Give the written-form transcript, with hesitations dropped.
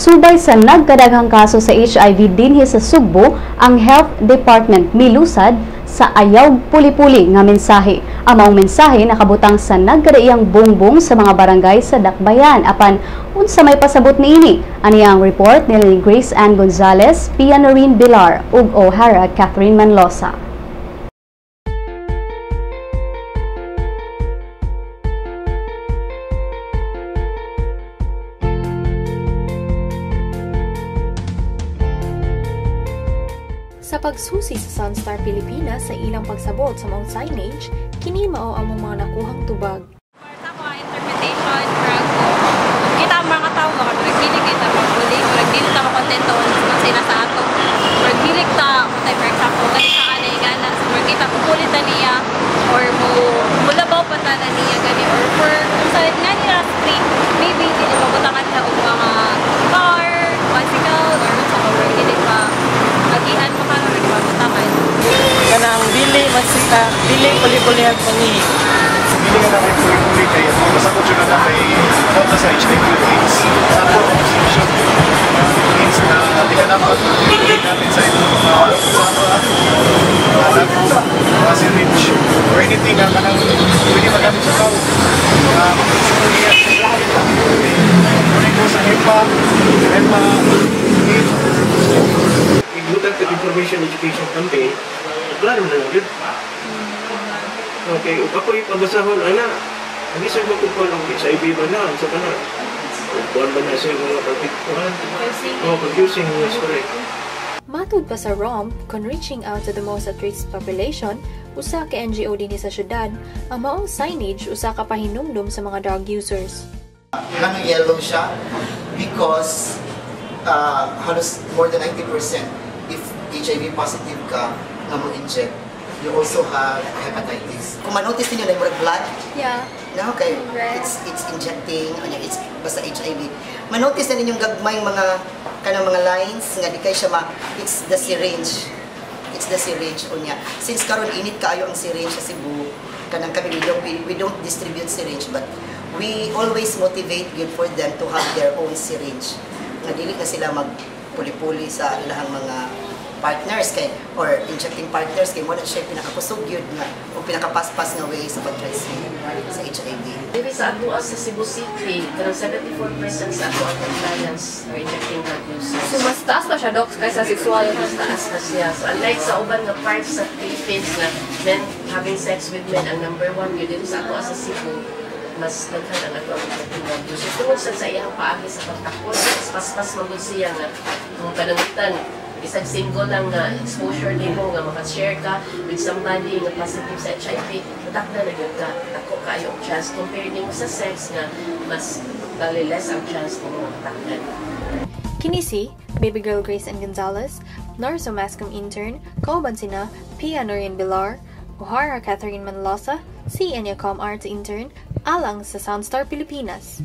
Subay sa nagkadaghang kaso sa HIV dinhi sa Sugbo, ang Health Department milusad sa ayaw puli-puli nga mensahe. Ang maong mensahe nakabutang sa nagkadaiyang bongbong sa mga barangay sa Dakbayan. Apan unsa may pasabot niini? Ani ang report ni Grace Ann Gonzalez, Pia Noreen Bilar ug O'Hara Catherine Manlosa. Sa pagsusi sa Sunstar Pilipinas sa ilang pagsabot sa Mount Signage, kini mao ang mga nakuhang tubag. Sa mga interpretation, kita ang mga tao, murag dili kita magbuli, murag dili ta makontento kung sa nasa ato. Murag dili ta, for example, kani sa anay gana, so murag kita pupulit ta niya or mo mulabaw pa ta na niya gani, or for kung sa nga niya street, maybe dili mabutangan ta og mga car, bicycle, or sa murag dili pa agihan mo karon di mabutangan. Kanang dili masita, dili puli-pulihan pangi. Dili nga namin puli-puli kay masakot siya na kay kontra sa HIV AIDS. Sa ato opposition means na di ka dapat puli natin sa itong mga sama, mga syringe, or anything na kanang pwede magamit sa tao. Pwede ko sa HEPA, HEPA, Igbutang ka information education campaign, klaro na lang yun. Okay, ug ako ipabasahon, ana, ang isang magkukon ang HIV ba na, sa kana, kuan ba na siya mga pagpikuan? Oh, confusing, yes, correct. Matud pa sa ROM, kung reaching out to the most at-risk population, usa ka NGO dinhi sa syudad, ang maong signage usa ka pahinumdum sa mga drug users. Ano yellow siya? Because halos more than 90% if HIV positive ka nga mo inject, you also have hepatitis. Kung manotice niyo like murag blood, yeah. No, okay. It's injecting, ano, it's basta HIV. Manotice na ninyong gagmay mga kanang mga lines nga di kay siya ma, it's the syringe. It's the syringe unya. Since karon init kaayo ang syringe sa Cebu, kanang kami we don't distribute syringe, but we always motivate good for them to have their own syringe. Nga dili na sila magpuli-puli sa ilahang mga partners kay or injecting partners kay mo na siya pinakakusog yun nga o pinakapaspas nga way sa pag-transmit sa HIV. Dili sa ato sa Cebu City, kanang 74% sa ato ang compliance or injecting drug users. So mas taas pa siya, Doc, kaysa sexual? Mas taas na siya. So unlike sa uban nga parts sa Philippines na men having sex with men ang number one yun dito sa ato sa Cebu, mas daghan ang ato ang injecting drug users. Tungod sa iyang paagi sa pagtakot, mas paspas magud siya nga kung panangitan isang single lang na exposure nimo nga maka-share ka with somebody nga positive sa HIV, matakda na gyud ka, dako kaayo ang chance compare nimo sa sex nga mas bali less ang chance nimo matakdan. Kini si Baby Girl Grace Ann Gonzalez, Narso Mascom intern, kauban sina Pia Noreen Bilar, O'Hara Catherine Manlosa, si Enya Com Arts intern, alang sa Soundstar Pilipinas.